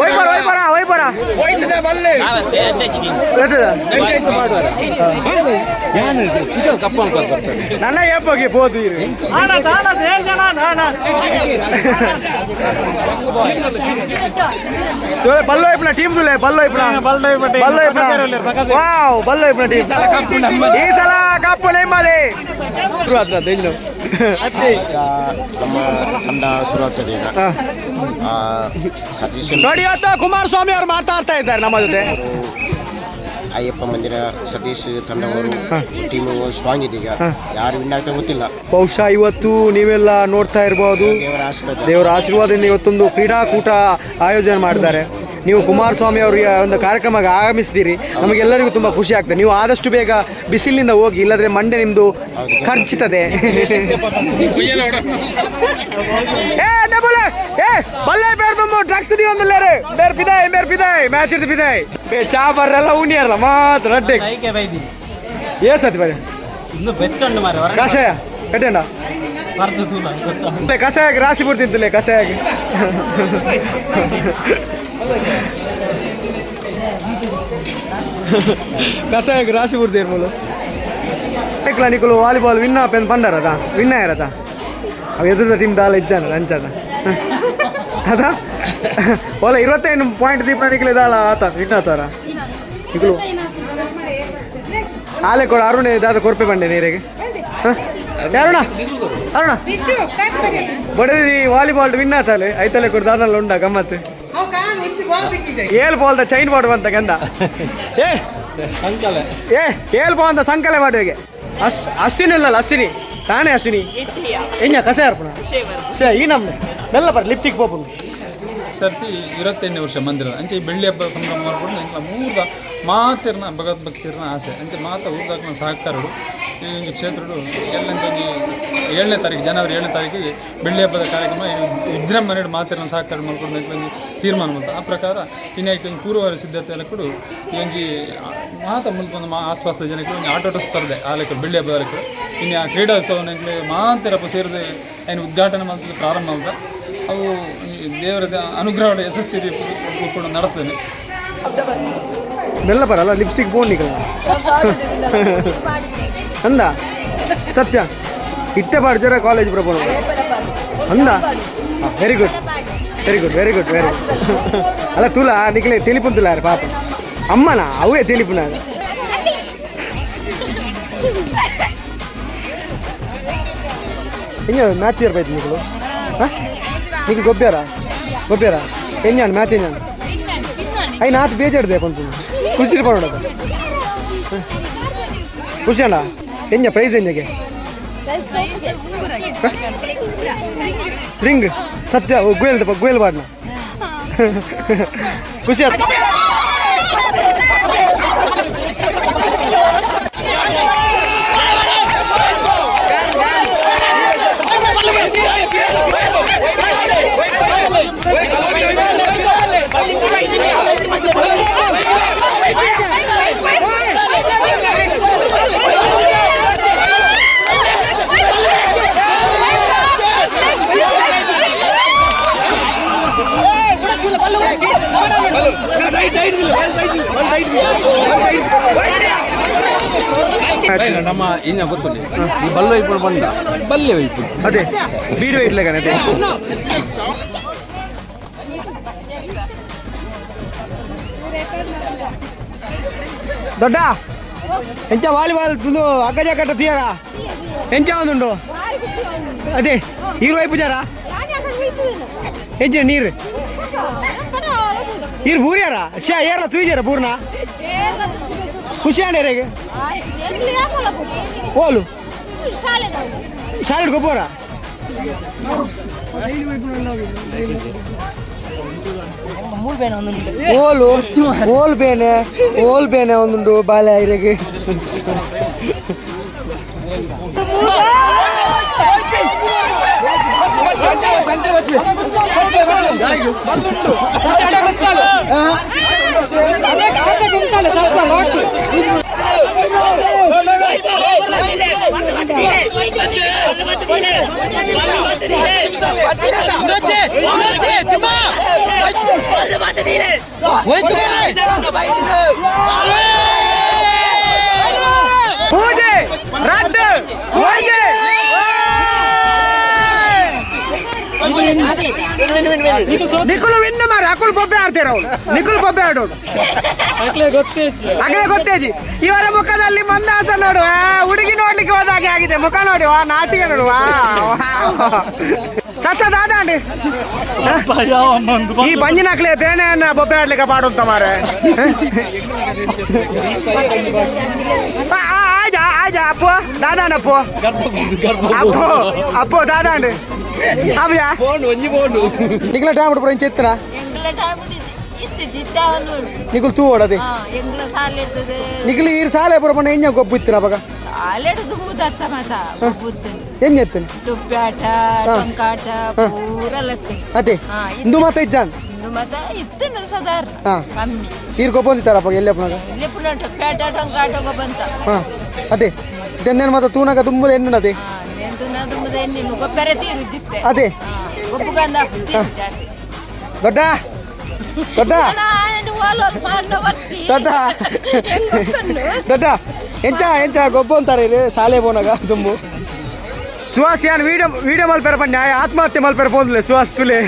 ಒಯ್ಪರ ಒಯ್ಪರ ಒಯ್ಪರ ನನ್ನ ಏಪೋಗಿ ಪೋದು ಇರು ಬಲ್ಲೋ ಇಪ್ಪನ ಟೀಮ್ ದುಲೆ ಬಲ್ಲೋ ಇಪ್ಪನ ಬಲ್ಲೋ ಇಪ್ಪನ ವಾವ್ ಬಲ್ಲೋ ಇಪ್ಪನ ಟೀಮ್ ಈ ಸಲ ಕಪ್ಪು ನಿಮ್ಮದೇ. ನಮ್ಮ ತಂಡ ಶುರುವಾಗ್ತದೆ ಈಗ. ಸತೀಶ್ ನೋಡಿ ಇವತ್ತು ಕುಮಾರಸ್ವಾಮಿ ಅವರು ಮಾತಾಡ್ತಾ ಇದ್ದಾರೆ ನಮ್ಮ ಜೊತೆ. ಅಯ್ಯಪ್ಪ ಮಂದಿರ ಸತೀಶ್ ತಂಡವರು ಟೀಮು ಸ್ಟ್ರಾಂಗ್ ಇದೆ ಈಗ. ಯಾರು ವಿನ್ ಆಗ್ತಾ ಗೊತ್ತಿಲ್ಲ. ಬಹುಶಃ ಇವತ್ತು ನೀವೆಲ್ಲ ನೋಡ್ತಾ ಇರಬಹುದು ದೇವರ ಆಶೀರ್ವಾದ ದೇವರ ಆಶೀರ್ವಾದದಿಂದ ಇವತ್ತೊಂದು ಕ್ರೀಡಾಕೂಟ ಆಯೋಜನೆ ಮಾಡಿದ್ದಾರೆ. ನೀವು ಕುಮಾರಸ್ವಾಮಿ ಅವರಿಗೆ ಒಂದು ಕಾರ್ಯಕ್ರಮಕ್ಕೆ ಆಗಮಿಸಿದ್ದೀರಿ, ನಮಗೆಲ್ಲರಿಗೂ ತುಂಬ ಖುಷಿ ಆಗ್ತದೆ. ನೀವು ಆದಷ್ಟು ಬೇಗ ಬಿಸಿಲಿನಿಂದ ಹೋಗಿ, ಇಲ್ಲದ್ರೆ ಮಂಡೆ ನಿಮ್ಮದು ಖರ್ಚುತ್ತದೆ. ಏ ನಬುಲೆ ಏ ಬಲ್ಲೆ ಬೇಡ್ದುಂಬು ಡ್ರಗ್ಸ್ ದಿಯೊಂದುಲ್ಲೇರು ಬೇರ್ ಪಿದಾಯ್ ಬೇರ್ ಪಿದಾಯ್ ಮ್ಯಾಚ್ ಇರ್ದು ಪಿದಾಯ್ ಬೇ ಚಾ ಬರ್ರೆಲ್ಲ ಉಣಿಯರಲ್ಲ ಮಾತ್ರ ರಡ್ಡೆ ಏಸತಿ ಬರೀ ಇನ್ನು ಬೆಚ್ಚೊಂಡು ಮಾರೆ ಕಷಾಯ ಕಟ್ಟೆಂಡ ಕಷಾಯಕ್ಕೆ ರಾಶಿ ಬಿಡ್ತಿತ್ತಲೇ ಕಷಾಯಕ್ಕೆ. ಕಷಾಯಕ್ಕೆ ರಾಶಿ ಬಿಡ್ತೀರಿ ಮೂಲು. ನಿಕುಲು ವಾಲಿಬಾಲ್ ವಿನ್ ಆಪೆನ್ ಪಂಡರದ ವಿನ್ ಆಯರದ ಅವು ಎದುರದ ಟೀಮ್ ದಾಲ ಇಜ್ಜಾನ ಅಂಚದ ಅದ ಓಲ 25 ಪಾಯಿಂಟ್ ದೀಪ ನಿಕಲೆ ದಾಲ ಆತ ವಿನ್ ಆತಾರ ನಿಕುಲು ಆಲೆ ಕೊಡ ಅರುಣೆ ದಾದ ಕೊರ್ಪೆ ಬಂಡೆ ನೀರಿಗೆ. ಅರುಣ ಅರುಣ ಬಡದಿ ವಾಲಿಬಾಲ್ ವಿನ್ ಆತಾಲೆ ಐತಲೆ ಕೊಡು ದಾದಲ್ಲ ಉಂಡ ಗಮ್ಮತ್ತು ಏಲ್ ಬಾಲ್ದ ಚೈನ್ ಬಾಡ್ ಬಂತ ಗಂಧ ಏ ಏ ಏಲ್ ಬಾಲ್ ಅಂತ ಸಂಕಲೆ ಮಾಡುವೆಗೆ ಅಶ್ವಿನಿ ಅಲ್ಲಲ್ಲ ಅಶ್ವಿನಿ ತಾನೇ ಅಶ್ವಿನಿ ಎಂಜ ಕಷಾಯ ಅರ್ಪಣ ಶೇ ಈ ನಮ್ನೆ ಮೆಲ್ಲ ಬರ್ ಲಿಪ್ಟಿಕ್ ಪೋಪುಂಡು. ಸರ್ತಿ 25 ವರ್ಷ ಮಂದಿರ ಅಂಚೆ ಈ ಬೆಳ್ಳಿ ಹಬ್ಬ ಸಂಭ್ರಮ ಮಾಡ್ಕೊಂಡು ಎಂಕ್ಲ ಮೂರ್ದ ಮಾತಿರ್ನ ಭಗವದ್ಭಕ್ತಿರ್ನ ಆಸೆ ಅಂಚೆ ಮಾತ ಊರ್ದಾಕ್ನ ಸಹಕಾರರು ಈ ಒಂದು ಕ್ಷೇತ್ರಡು ಎಲ್ಲಂತೊಂಜಿ 7ನೇ ತಾರೀಕು ಜನವರಿ 7ನೇ ತಾರೀಕಿಗೆ ಬೆಳ್ಳಿ ಹಬ್ಬದ ಕಾರ್ಯಕ್ರಮ ವಿಜೃಂಭಣೆ ಮಾತಿರ್ನ ಸಹಕಾರ ಮಾಡ್ಕೊಂಡು ಒಂಜಿ ತೀರ್ಮಾನ ಮಾಡ್ತ. ಆ ಪ್ರಕಾರ ಇನ್ನು ಒಂದು ಪೂರ್ವ ಸಿದ್ಧತೆ ಎಲ್ಲ ಕೂಡ ಈ ಒಂಜಿ ಮಾತ ಮುಲ್ಪ ಮಾ ಆಸ್ಪಾಸ ಜನಕ್ಕೆ ಒಂಜಿ ಆಟೋಟ ಸ್ಪರ್ಧೆ ಆಲೆಕ್ಕಡು ಬೆಳ್ಳಿ ಹಬ್ಬದ ಲೆಕ್ಕ ಇನ್ನು ಆ ಕ್ರೀಡೋತ್ಸವ ಮಾತಿರಪ್ಪ ಸೇರಿದ ಏನು ಉದ್ಘಾಟನೆ ಮಾಡ್ತದೆ ಪ್ರಾರಂಭ ಮಾಡ್ತ. ಅವು ದೇವರ ಅನುಗ್ರಹ ಯಶಸ್ವಿ ಕೂಡ ನಡ್ತದೆ. ಮೆಲ್ಲ ಬರಲ್ಲ ಲಿಪ್ಸ್ಟಿಕ್ ಬೋನ್ ನಿಕಲ ಅಂದ ಸತ್ಯ ಇತ್ತೆ ಪಾಡ್ಜರ ಕಾಲೇಜ್ ಪ್ರಪೋಣ ಅಂದ very good very good very good very good. ಅಲ್ಲ ತುಲ ನಿಕಲೆ ತಿಳಿಪುನ್ ತುಲಾರ ಪಾಪ ಅಮ್ಮನ ಅವೇ ತಿಳಿಪುನ ಎಂಜ ಮ್ಯಾಚ್ ಇರ್ಬೈತು ನಿಕಲು ಹಾಂ ನಿಕಲು ಗೊಬ್ಬ್ಯಾರ ಗೊಬ್ಬ್ಯಾರ ಎಂಜಾನ್ ಮ್ಯಾಚ್ ಎಂಜಾನ್ I ನಾತ್ ಬೇಜಾಡ್ದೆ ಪನ್ಪುಂಡು ಖುಷಿ ಪಡೋಣ ಖುಷಿ ಅಣ್ಣ ಎಂಜ ಪ್ರೈಸ್ ಎಂಜಗೆ ರಿಂಗ್ ಸತ್ಯ ಗುಯಲ್ ಗುಯಲ್ ಬಾಡ್ನ ಖುಷಿ ಆಯ್ತು. ನಮ್ಮ ಇನ್ನ ಗೊತ್ತುಂಟು ಈ ಬಲ್ಲು ಇಪ್ಪು ಬಂದ ಬಲ್ಲೆ ಇಪ್ಪು ಅದೇ ಬೀಡು ಇಟ್ಲೆ ಅದೇ ದೊಡ್ಡ ಎಂಚ ವಾಲಿಬಾಲ್ ತುದು ಅಗ್ಗಜ ಕಟ್ಟ ತೀಯರ ಎಂಚ ಒಂದುಂಡು ಅದೇ ಈರು ವೈಪು ಜಾರ ಎಂಚ ನೀರು ಈರು ಬೂರ್ಯಾರ ಶಾ ಏರ್ಲ ತೂಜಾರ ಬೂರ್ನ ಖುಷಿ ಆಂಡೇರೆಗೆ ಓಲು ಶಾಲೆ ಗೊಬ್ಬರ ಓಲು ಓಲ್ ಬೇನೆ ಓಲ್ ಬೇನೆ ಒಂದುಂಡು ಬಾಲೆ ಐರೆಗೆ ಪೂಜೆ ರಡ್ಡು ಒಂಜೆ ನಿಕುಲು ವಿನ್ ಮಾರ ಅಕುಲ್ ಬೊಬ್ಬೆ ಆಡ್ತೀರ ಅವಳು ನಿಕುಲು ಬೊಬ್ಬೆ ಆಡೋಡು ಅಗಲೇ ಗೊತ್ತೇಜಿ ಇವರ ಮುಖದಲ್ಲಿ ಮಂದಾಸ ನೋಡುವ ಹುಡುಗಿ ನೋಡ್ಲಿಕ್ಕೆ ಹೋದಾಗೆ ಆಗಿದೆ ಮುಖ ನೋಡಿ ವಾ ನಾಚಿಗೆ ನೋಡುವ ಚಚ್ಚ ದಾದಾಂಡಿ ಈ ಬಂಜಿನಕ್ಲೆ ಬೇನೆ ಬೊಬ್ಬೆ ಆಡ್ಲಿಕ್ಕೆ ಪಾಡುಂತ ಮಾರೆ ಆಯ್ತಾ ಆಯ್ತಾ ಅಪ್ಪು ದಾದಾಂಡ ಅಪ್ಪು ಅಪ್ಪು ಅಪ್ಪು ದಾದಾಂಡ್ ಅಬ್ಯಾ ನಿಕ್ಲ ಟೈಮ್ ಬಿಡ್ಪುರ ಇಂಚ ಎತ್ತನ ನಿಕುಲು ತೂ ಓಡದೆ ನಿಕುಲು ಈ ಸಾಲೆ ಪುರ ಎಂಜ ಗೊಬ್ಬು ಇತ್ತಿನ ಅಪಗ ಎಂಜ ಎತ್ತನೆ ಅದೇ ಇಂದು ಮಾತ ಇಜ್ಜಾನ್ ಈರ್ ಗೊಬ್ಬ ಒಂದಿತ್ತಾರ ಅಪ್ಪ ಎಲ್ಲಿ ಅಪ್ಪನಾಗ ಹಾಂ ಅದೇ ಇದನ್ನೇನು ಮಾತ ತೂನಾಗ ತುಂಬದ ಎಣ್ಣು ಅದೇ ಅದೇ ದೊಡ್ಡ ದೊಡ್ಡ ದೊಡ್ಡ ದೊಡ್ಡ ಎಂಚ ಎಂಚ ಗೊಬ್ಬ ಅಂತಾರೆ ಇದು ಸಾಲೆ ಪೋನಾಗ ತುಂಬು ಸುಹಾಸ್ ಯಾನ್ ವೀಡಿಯೋ ವೀಡಿಯೋ ಮಲ್ಪೆರ ಪಂಡ ಆತ್ಮಹತ್ಯೆ ಮಲ್ಪೆರ ಪೋಂದ್ಲೆ ಸುಹಾಸ್ ತುಲೆ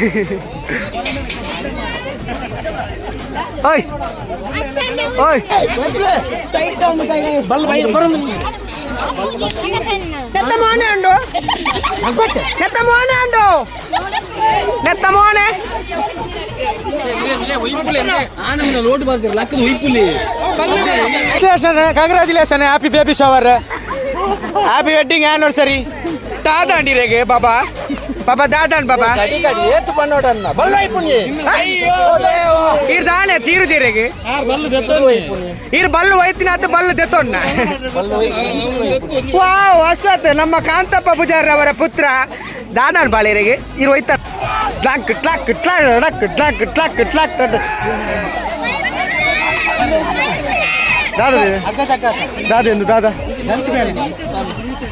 ಓಯ್ ಓಯ್ ನೆತ್ತ ಮೋನೆ ಅಂಡು ನೆತ್ತ ಮೋನೆ ಅಂಡು ನೆತ್ತ ಮೋನೆ congratulation happy baby shower happy wedding anniversary ದಾದಾಂಡಿ ರೇಗೆ ಬಾಬಾ ಬಾಬಾ ದಾದಾಂಡ್ ಬಾಬಾ ಈರ್ ದಾನೆ ತೀರು ತೀರೆಗೆ ಈರ್ ಬಲ್ಲು ಒಯ್ತಿನ ಅತ್ತ ಬಲ್ಲು ದೆತ್ತೊಣ್ಣ. ವಾವ್ ಅಶ್ವಥ್ ನಮ್ಮ ಕಾಂತಪ್ಪ ಪೂಜಾರಿ ಅವರ ಪುತ್ರ ದಾದಾಂಡ್ ಬಾಳೆರಿಗೆ ಈರ್ ಒಯ್ತ ಟ್ಲಾಕ್ ಟ್ಲಾಕ್ ಟ್ಲಾಕ್ ಡಕ್ ಟ್ಲಾಕ್ ಟ್ಲಾಕ್ ಟ್ಲಾಕ್ ದಾದಾ ದಾದ ಎಂದು ದಾದಾ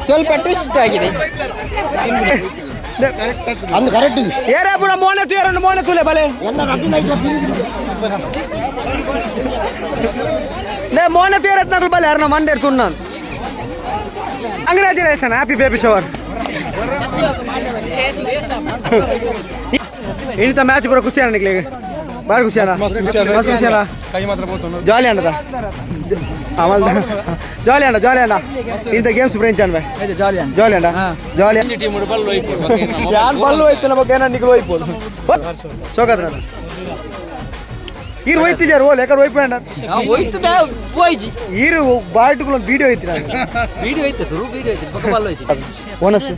ಸ್ವಲ್ಪ ಟ್ವಿಸ್ಟ್ ಆಗಿದೆ. ಏರೇ ಪೂರ ಮೋನೆ ತೂಯರನ್ನು ಮೋನೆ ತೂಲೆ ಬಲೆ ನೇ ಮೋನೆ ತೂಯರತ್ನಗಳು ಬಲೆ ಯಾರನ್ನ ಮಂಡೇರ್ ತುನ್ನಾನು. Congratulation happy baby shower. ಇನ್ನಿತ match ಪೂರ ಖುಷಿ ಅಣ್ಣ ನಿಕ್ಲೆಗ್ ಬಾರಿ ಖುಷಿ ಅಣ್ಣ ಮಸ್ತ್ ಖುಷಿ ಅಣ್ಣ ಜಾಲಿ ಅಣ್ಣದ ಜಾಲಿ ಅಣ್ಣ ಜಾಲಿ ಅಣ್ಣ ಇಂಥ ಗೇಮ್ಸ್ ಫ್ರೆಂಚ್ ಅಣ್ಣ ಜಾಲಿ ಜಾಲಿ ಅಣ್ಣ ಜಾಲಿ ಯಾನ್ ಬಲ್ಲು ಹೋಯ್ತು ನಮಗೆ ಏನೋ ನಿಕ್ಲು ಹೋಯ್ಬೋದು ಸೋಕಾದ್ರ ಈರು ಹೋಯ್ತಿದ್ಯಾರು ಓಲ್ ಎಕಡೆ ಹೋಯ್ಪಂಡ ಹೋಯ್ತದ ಹೋಯ್ಜಿ ಈರು ಬಾಟುಗಳು ಒಂದು ವೀಡಿಯೋ ಐತಿ ನಾನು ವೀಡಿಯೋ ಐತೆ ಸುರು ವೀಡಿಯೋ ಐತೆ ಪಕ್ಕ ಬಲ್ಲು ಐತೆ ಓನಸ್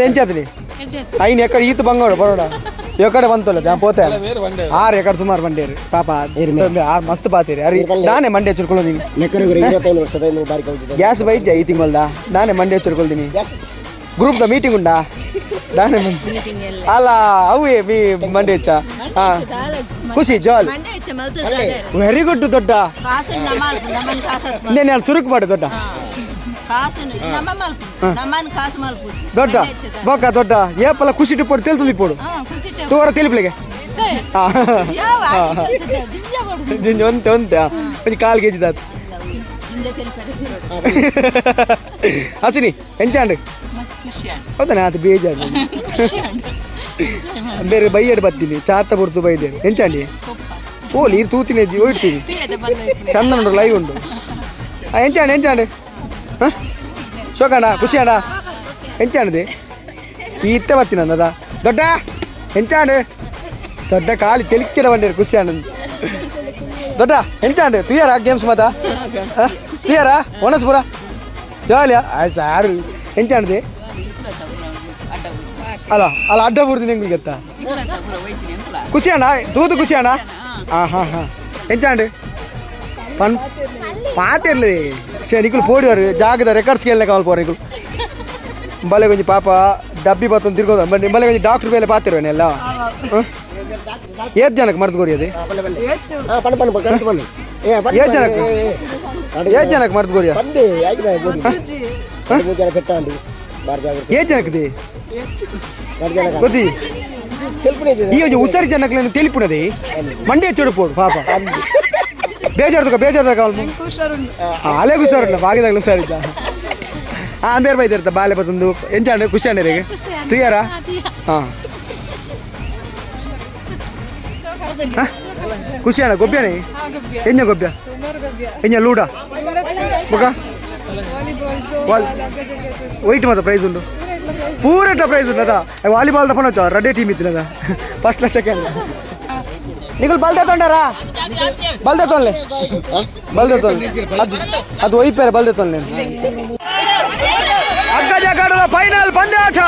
ಎಂಚಾತ್ರಿ ಐನ್ ಎಕಡೆ ಈತ ಬಂಗೋಡು ಬರೋಡ ಎಕಡೆ ಬಂತಲ್ಲ ಬ್ಯಾ ಪೋತೆ ಆರು ಎಕಡೆ ಸುಮಾರು ಬಂಡೇರು ಪಾಪ ಆರು ಮಸ್ತ್ ಪಾತೀರಿ ಅರಿ ನಾನೇ ಮಂಡ್ಯ ಚುರ್ಕೊಳ್ಳೋದೀನಿ ಗ್ಯಾಸ್ ಬೈಜ ಈ ತಿಂಗಳ್ದ ನಾನೇ ಮಂಡ್ಯ ಚುರ್ಕೊಳ್ತೀನಿ ಗ್ರೂಪ್ದ ಮೀಟಿಂಗ್ ಉಂಡಾ ದಾನೆ ಅಲ್ಲ ಅವೇ ಮೀ ಮಂಡ್ಯ ಹೆಚ್ಚ ಹಾಂ ಖುಷಿ ಜಾಲಿ ವೆರಿ ಗುಡ್ ದೊಡ್ಡ ನಾನು ಸುರುಕು ಮಾಡು ದೊಡ್ಡ ದೊಡ್ಡ ಬೊಕ್ಕ ದೊಡ್ಡ ಏಪಲ್ಲ ಖುಷಿ ಟಿಪ್ಪೋಡು ತೆಲ್ತು ಇಪ್ಪೋಡು ತೋರ ತೆಲಿಪ್ಲಿಗೆ ಜಿಂಜ ಒಂತೆ ಒಂತೆ ಒಂಜಿ ಕಾಲು ಕೆಜಿ ದಾತು ಅಶ್ವಿನಿ ಎಂಚಾಂಡ್ ಹೌದಾನೆ ಅದು ಬೇಜಾರು ಬೇರೆ ಬೈಯಡ್ ಬತ್ತೀನಿ ಚಾತ ಬುರ್ದು ಬೈದೇರು ಎಂಚಾಂಡಿ ಓಲಿ ನೀರು ತೂತಿನ ಹೋಯ್ತೀನಿ ಚಂದ ಉಂಟು ಲೈವ್ ಉಂಟು ಎಂಚಾಂಡ್ ಎಂಚಾಂಡ್ ಹಾಂ ಶೋಕಣ್ಣ ಖುಷಿ ಅಣ್ಣ ಎಂಚಾಣದೆ ಈತ್ತೆ ಬತ್ತೀನಿ ಅಂದದ ದೊಡ್ಡ ಎಂಚಾಂಡ್ ದೊಡ್ಡ ಖಾಲಿ ತೆಲಿಕ್ಕಿಡ ಬಂಡೇರು ಖುಷಿ ಅಣ್ಣ ದೊಡ್ಡ ಎಂಚಾಂಡ್ ತುಯ್ಯಾರ ಗೇಮ್ಸ್ ಮಾತಾ ತುಯ್ಯಾರ ಒಣಸ್ಪುರ ಜಾಲಿಯಾ ಆಯ್ತು ಸಾರು ಎಂಚಾಂಡ್ದೆ ಅಲ್ಲ ಅಲ್ಲ ಅಡ್ಡ ಬುಡ್ತೀನಿ ಎಂಗ್ಳಿಗೆ ಗೊತ್ತಾ ಖುಷಿ ಅಣ್ಣ ತೂತು ಖುಷಿ ಅಣ್ಣ ಹಾಂ ಹಾಂ ಹಾಂ ಎಂಚಾಂಡ್ ಪನ್ ಪಾತಿರ್ಲಿ ಸೇ ನಿಕುಲು ಪೋಡಿಯವರು ಜಾಗದ ರೆಕಾರ್ಡ್ಸ್ ಕೇಳಲೆ ಕಾವಲ್ ಪೋರ ನಿಕುಲು ಬಲೆ ಕೊಂಚ ಪಾಪ ಡಬ್ಬಿ ಬತ್ತೊಂದು ತಿರ್ಗೋದ ಬಲೆ ಕೊಂಚ ಡಾಕ್ಟ್ರ್ ಮೇಲೆ ಪಾತಿರುವನೆಲ್ಲ ಏತ್ ಜನಕ್ಕೆ ಮರ್ದು ಗೋರಿ ಅದೇ ಏತ್ ಜನಕ್ಕೆ ಏತ್ ಜನಕ್ಕೆ ಮರ್ದು ಗೋರಿಯ ಏತ್ ಜನಕ್ಕೆ ಗೊತ್ತಿ ಈ ಒಂಜಿ ಉಸಾರಿ ಜನಕ್ಕೆ ತಿಳಿಪುಣದೆ ಮಂಡ್ಯ ಚುಡುಪೋಡು ಪಾಪ ಬೇಜಾರ್ದಕ ಬೇಜಾರ್ದಕ ಅಲೆ ಹುಷಾರಿಲ್ಲ ಬಾಗಿದಾಗಲೂ ಹುಷಾರಿದ್ದ ಹಾಂ ಬೇರೆ ಬೈದಿರ್ತ ಬಾಲೆ ಬತ್ತೊಂದು ಎಂಚಾಂಡೆ ಖುಷಿ ಅಂಡೆ ತುಯ್ಯಾರ ಹಾಂ ಖುಷಿ ಅಣ್ಣ ಗೊಬ್ಬ್ಯಾನೆ ಎಂಜ ಗೊಬ್ಬ್ಯ ಎಂಜ ಲೂಡ ಬೊಕ ವೈಟ್ ಮಾತ್ರ ಪ್ರೈಸ್ ಉಂಟು ಪೂರೆಟ್ಲ ಪ್ರೈಸ್ ಉಂಟು ಅದ ವಾಲಿಬಾಲ್ ದಫನ ರಡ್ಡೆ ಟೀಮ್ ಇತ್ತಿನದ ಫಸ್ಟ್ ಸೆಕೆಂಡ್ ನಿಕುಲ್ ಬಲ್ದೆ ತೊಂಡಾರಾ ಬಲ್ದೆ ತೊಂದ್ಲೆ ಬಲ್ದೆ ತೊಂದ್ಲೆ ಅದು ಅದು ಒಯ್ಪೇರೆ ಬಲ್ದೆ ತೊಂದ್ಲೆ ಅಗ್ಗ ಅಗ್ಗಜಗಡದ ಫೈನಲ್ ಪಂದ್ಯಾಟ.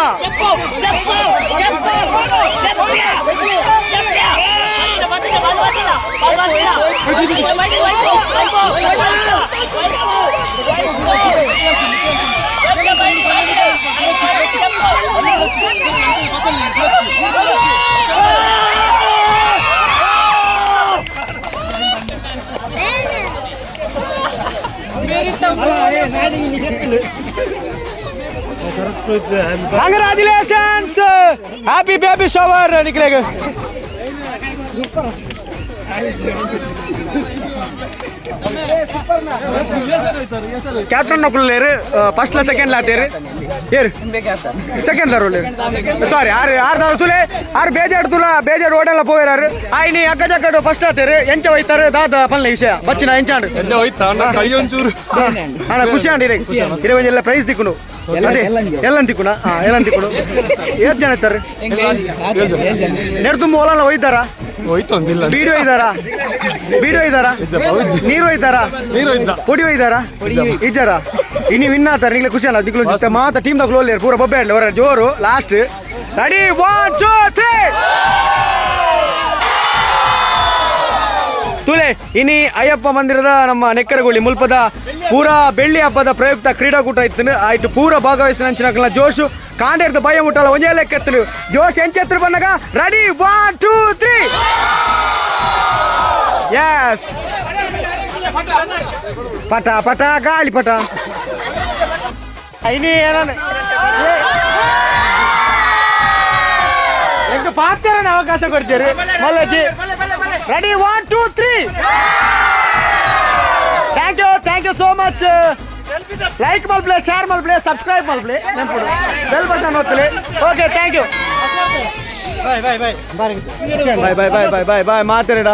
ಕಂಗ್ರಾಚುಲೇಷನ್ಸ್, ಹ್ಯಾಪಿ ಬೇಬಿ ಶವರ್ ನಿಕ್ಲೆಗ್. ಕ್ಯಾಪ್ಟನ್ ನಕುಲ್ಲೇರು ಫಸ್ಟ್ ಸೆಕೆಂಡ್ ಲಾತೇರು ಏರು ಸೆಕೆಂಡ್ ಲಾರು ಸಾರಿ ಆರು ಆರು ದಾದ ತುಲೆ ಆರು ಬೇಜಾಡ್ ತುಲ ಬೇಜಾಡ್ ಓಡಲ್ಲ ಪೋಯಿರಾರು ಆಯ್ನಿ ಅಕ್ಕ ಜಕ್ಕಡು ಫಸ್ಟ್ ಆತೇರು ಎಂಚ ಹೋಯ್ತಾರೆ ದಾದ ಪಲ್ಲೆ ವಿಷಯ ಬಚ್ಚಿನ ಎಂಚಾಂಡು ಎಡ್ಡೆ ಹೋಯ್ತಾ ಅಣ್ಣ ಕೈ ಒಂಚೂರು. ಅಣ್ಣ ಖುಷಿ ಅಂడి ಇರೇ ಇರೇ ಒಂಜಿ ಎಲ್ಲ ಪ್ರೈಸ್ ದಿಕ್ಕುನು ಅದೇ ಎಲ್ಲ ತಿಕ್ಕುನ. ಹಾ ಎಲ್ಲ ತಿಕ್ಕುನು. ಏತ್ ಜನ ಇರ್ತಾರೆ ನೆಡ್ ತುಂಬ ಓಲಲ್ಲ ಒಯ್ತಾರಾ? ಹೋಯ್ತು ಒಂದಿಲ್ಲ. ಬೀಡಿ ಒಯ್ದಾರಾ? ಬೀಡಿ ಒಯ್ದಾರಾ? ನೀರು ಒಯ್ದಾರಾ? ನೀರು ಒಯ್ದ. ಪೊಡಿ ಒಯ್ದಾರಾ? ಇದ್ದಾರಾ? ಇನ್ನು ವಿನ್ ಆತಾರೆ ನಿಂಗೆ ಖುಷಿ ಅಲ್ಲ ದಿಕ್ಲು ಮಾತ ಟೀಮ್ ದಾಗ ಲೋಲ್ ಪೂರ ಬೊಬ್ಬೆ ಆಡ್ಲಿ ಹೊರ ಜೋರು. Last ready 1 2 3 ತುಲೆ. ಇನಿ ಅಯ್ಯಪ್ಪ ಮಂದಿರದ ನಮ್ಮ ನೆಕ್ಕರಗುಳಿ ಮುಲ್ಪದ ಪೂರಾ ಬೆಳ್ಳಿ ಹಬ್ಬದ ಪ್ರಯುಕ್ತ ಕ್ರೀಡಾಕೂಟ ಇತ್ತು ಆಯ್ತು. ಪೂರ ಭಾಗವಹಿಸಿದ ಅಂಚಿನ ಜೋಶು ಕಾಂಡೇರ್ದ ಭಯ ಮುಟ್ಟಲ್ಲ ಒಂದೇ ಲೆಕ್ಕ ಎತ್ತಲು ಜೋಶ್ ಎಂಚೆತ್ತರು ಬಂದಾಗ ರೆಡಿ 1 2 3 ಎಸ್ ಪಟ ಪಟ ಗಾಳಿ ಪಟ ಇನಿ ಏನ ಎಂಟು ಪಾತ್ರನ ಅವಕಾಶ ಕೊಡ್ತೀರಿ ಮಲ್ಲಜ್ಜಿ. Ready 1 2 3 thank you, thank you so much. Like ಮಲ್ಪ್ಲೆ, share ಮಲ್ಪ್ಲೆ, subscribe ಮಲ್ಪ್ಲೆ, ನೆನ್ಪುಡು ಬೆಲ್ ಬಟನ್ ಒತ್ತಲೆ. Okay, thank you. Bye bye bye. Bye bye bye bye bye bye ಮಾತಾಡ.